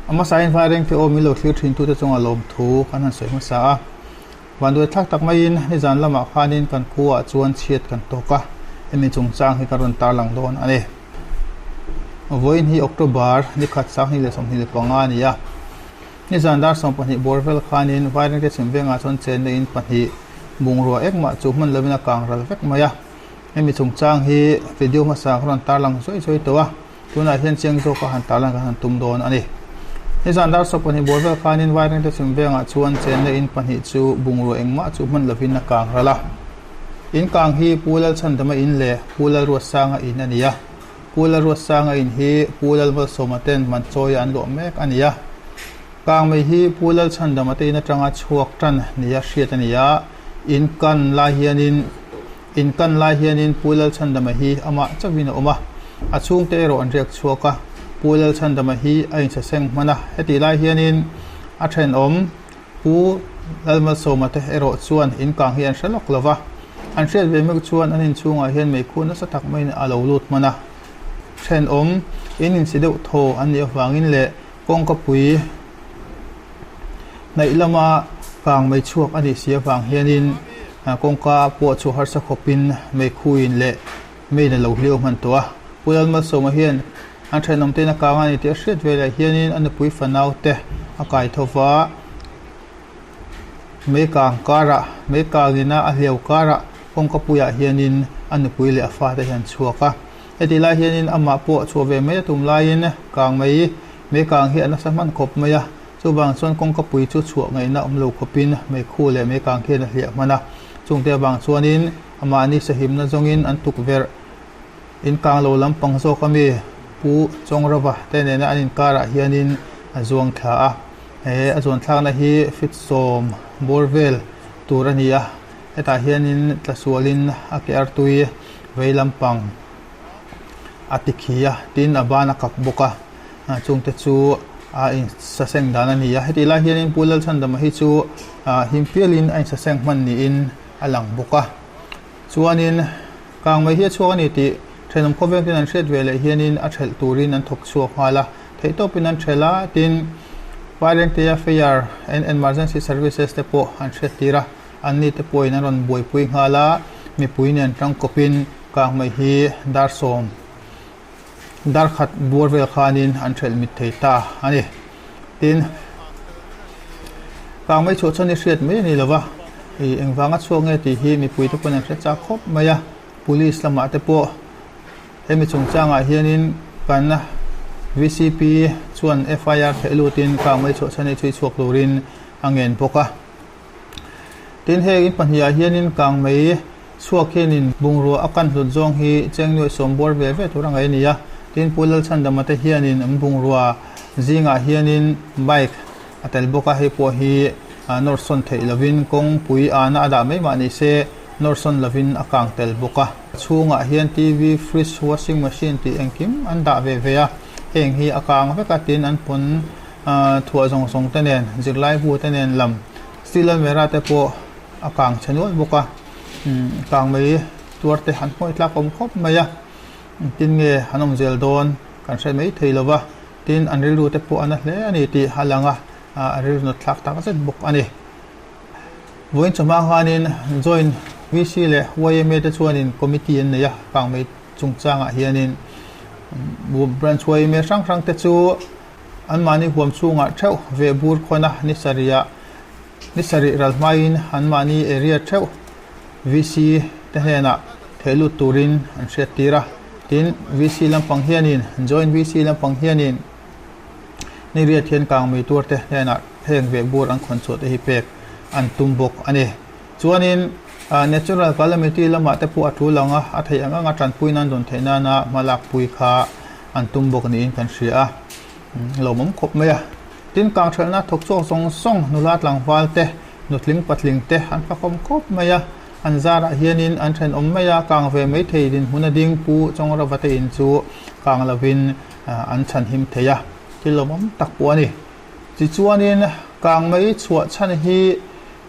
A hmasain Vairengte aw min lo thlir thintute chunga lawmthu kan han sawi hmasa a. Vanduai thlak tak maiin nizan lamah khanin kan khuaah chuan chhiat kan tawk a, hemi chungchang hi ka rawn tarlang dawn a ni. Vawiin hi October ni khat 2025 a ni a. Nizan dar 12 bawr vel khanin Vairengte chhim vengah chuan chenna in pahnih bungrua engmah chu hman lovin a kang ral vek mai a. Hemi chungchang hi video hmasa ka rawn tarlang zuai zuai tawh a. Tunah hian chiang zawka han tarlan kan han tum dawn a ni. Nizan dar 12 bawr vel khanin Vairengte chhim vengah chuan chenna in pahnih chu bungrua engmah chu hman lovin a kang ral a. In kang hi Pu Lalchhandama in leh Pu Lalruatsanga in a ni a. Pu Lalruatsanga in hi Pu Lalmalsawma ten Manchawia an luah mek a ni a. Kang mai hi Pu Lalchhandama te in atanga chhuak tan nia hriat a ni a. In kan lai hianin. In kan lai hianin Pu Lalchhandama hi amah chauhin a awm a, a chhungte erawh an riak chhuak a. Pu Lalchhandama hi a insaseng hman a, hetih lai hianin a thenawm Pu Lalmalsawma te erawh chuan in kang hi an hre lawk lo va. An hriat ve meuh chuan an inchhungah hian meikhu nasa tak maiin a lo lut hman a. Thenawm in insi deuh thaw an nih avangin leh kawngkapui Hnaih lama kang mei chhuak a nih si avang hianin kawngka pawh chu harsa khawpin meikhuin leh meiin a lo hliau hman tawh a. Pu Lalmalsawma hian an thenawm tein a kang a ni tih a hriat velah hianin a nupui fanau te a kai tho va, mei kang karah mei kangina a hliau karah kawngka puiah hianin a nupui leh a fate hi an chhuak a. Heti lai hianin amah pawh chhuah ve mai a tum laiin kang mei Mei kang hi a nasa hman khawp mai a, chuvang chuan kawngka pui chu chhuah ngaihna awm lo khawpin meikhu leh mei kang khian a hliah hman a. Chungte avang chuanin amahni sahimna zawngin an tukverh in kang lo lampang zawk ami Pu Chawngrava te nena an inkarah hianin a zuang thla a. He a zuan thlakna hi fit sawm bawr vel tur a ni a, hetah hianin tlasualin a ke artui vei lampang a ti khi a, tin a ban a kak bawk a, chungte chu a insaseng dan a ni a. Hetih lai hianin Pu Lalchhandama hi chu him pialin a insaseng hman niin a lang bawk a. Chuanin kang mai hi a chhuak a ni tih thenawm khawveng ten an hriat ve leh hianin a thelh turin an thawk chhuak nghal a, theihtawpin an thelh a, tin Vairengtea Fire and Emergency Services te pawh an hriat tir a, anni te pawhin an rawn buaipui nghal a, mipui nen tangkawpin Kang mai hi dar sawm dar khat buar vel khanin an hrelh mit thei ta a ni. Tin, kang mai chhuah chuan i hriat mai a ni lova, ih engvanga chhuak nge tih hi mipui te pawhin an hre chak khawp mai a. Police lamah te pawh hemi chungchangah hianin kan VCP chuan FIR theih lutin kang mai chhuah chhan hi chhui chhuak turin a ngen bawk a. Tin heng in pahnih ah hianin kang mai chhuak hianin bungrua a kan hlut zawng hi cheng nuaih sawm bawr ve ve tur a ngaih a ni a. Tin Pu Lalchhandama te hianin an bungrua zingah hianin bike a tel bawk a, hei pawh hi nawr sawn theih lovin kawngpui ana a dah mai mah ni se nawr sawn lovin a kang tel bawk a. A chhungah hian TV, fridge, washing machine tih engkim an dah ve ve a, heng hi a kang vek a tin an pawn Thuah zawng zawng te nen, zirlai bu te nen lam steel almirah te pawh a kang chhe nual bawk a, kang mai tuar te han hmawih tlak awm khawp mai a, engtin nge an awm zel dawn kan hre mai thei lo va, tin an rilru te pawh a na hle a ni tih a lang a, a rilru nawt thlak tak zet bawk a ni. Vawiin chawhma khanin Joint VC leh yma te chuanin committee an nei a, kang mai chungchangah hianin branch yma hrang hrang te chu Anmahni huam chhungah theuh veh bur khawn a ni sarihah ni sarih ral hmaiin anmahni area theuh VC te hnenah theih lut turin an hriat tir a. Tin, VC lampang hianin, Joint VC lampang hianin ni riat hian kangmei tuar te hnenah heng veh bur an khawn chhuah te hi pek an tum bawk a ni. Chuanin Natural Calamity lamah te pawh a tul ang a, a theih ang anga tanpui nan dawn theih nana hmalakpui kha an tum bawk niin kan hria a, lawmawm khawp mai a. Tin, kangthalna thawk chhuak zawng zawng nula tlangval te, nutling patling te an fakawm khawp mai a, an zarah hianin an thenawm mai a, kang ve mai thei dinhmun a ding Pu Chawngrava te in chu kang lovin an chhanhim thei a, thil lawmawm tak pawh a ni. Tichuanin kang mai chhuah chhan hi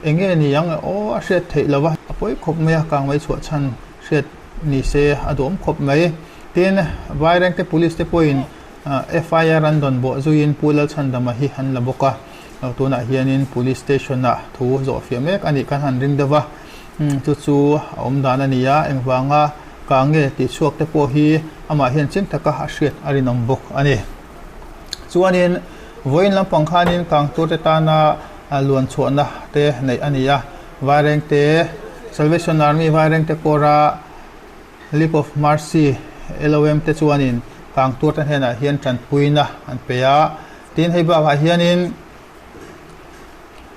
eng nge ni ang aw a hriat theih lo va, a pawi khawp mai a, kang mai chhuah chhan hriat ni se a duhawm khawp mai. Tin, Vairengte Police te pawhin. FIR an dawn bawh zuiin Pu Lalchhandama hi an la bawk a, tunah hianin Police Station-ah thu zawhfiah mek a nih kan han ring deuh a, chu chu a awm dan a ni a, engvanga kang nge tih chhuak te pawh hi amah hian chiang taka a hriat a rinawm bawk a ni. Chuanin vawiin lampang khanin kang tur te tana luan chhuahna te neih a ni a, Vairengte Salvation Army Vairengte kawra League of Mercy, LOM, te chuanin kang tur te hnenah hian tanpuina an pe a. Tin, hei bakah hianin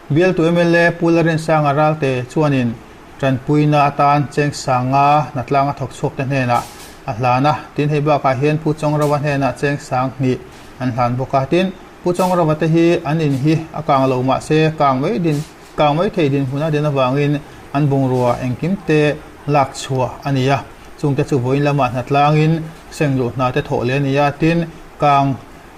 Bialtu mla Pu Lalrinsanga Ralte chuanin tanpuina atan Chengsanga hnatlanga thawk chhuak te hnenah a hlan a. Tin, hei bakah hian Pu Chawngrova hnenah Chengsang hnih an hlan bawk a. Tin, Pu Chawngrova te hi an in hi a kang lo mahse kang mai din Kang mai thei dinhmun a din avangin an bungrua engkim te lak chhuah a ni a, chungte chu vawiin lamah hnatlangin seng luh hna te thawh leh a ni a, tin, kang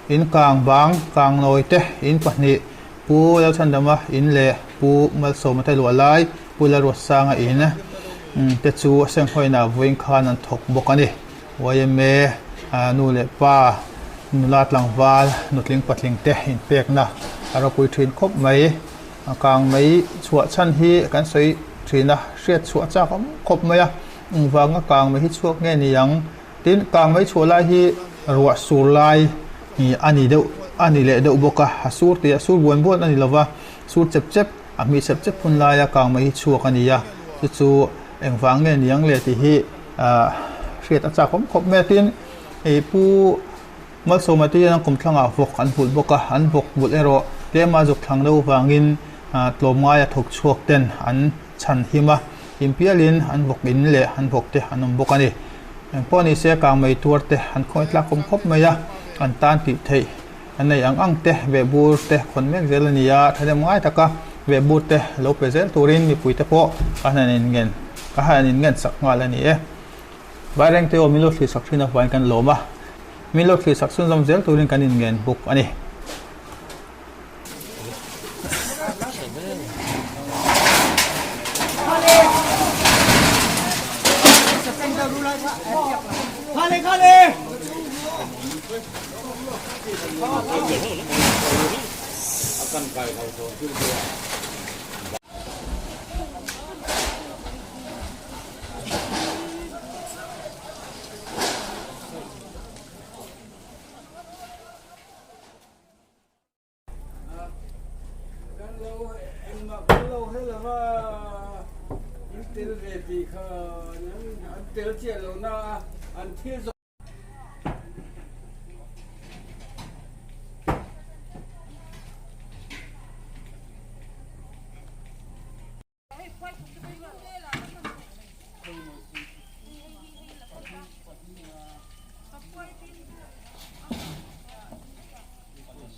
in kang bang, kang nawi te in pahnih, Pu Lalchhandama in leh Pu Malsawma te luah lai, Pu Lalruatsanga in te chu senghawiinah vawiin khan an thawk bawk a ni. Yma nu leh pa, nula tlangval, nutling patling te inpekna a ropui thin khawp mai. A kang mai chhuah chhan hi kan sawi thin a, hriat chhuah chak awm khawp mai a, engvanga kang mai hi chhuak nge ni ang? Tin, kang mai chhuah lai hi ruah sur lai a ni deuh a ni leh deuh bawk a, a sur tih a sur buan buan a ni lova, sur chep chep a hmih chep chep hun laia kang mai hi chhuak a ni a, chu chu engvang nge ni ang le tih hi hriat a chak awm khawp mai a. Tin, ih Pu. Malsawma te hian an kumthlangah vawk an vulh bawk a, an vawk vulh erawh tlema zuk thlang deuh vangin tlawmngaia thawk chhuak ten an chhan him a, inpialin an vawk in leh an vawk te an awm bawk a ni. Engpawh ni se kangmei tuar te an khawi tlak awm khawp mai a, an tan tih theih an nei ang ang te vehbur te khawn mek zel a ni a, thahnem ngai taka vehbur te lo pe zel turin mipui te pawh ka han inngen ka han inngen sak nghal a ni e. Vairengte aw min lo thlir sak thin avangin kan lawm a. Min lo thlir sak chhunzawm zel turin kan inngen bawk a ni. Kan lo engmah kan lo hre lo va, in tel ve tih kha an tel chiah lo na a, an thil zawh.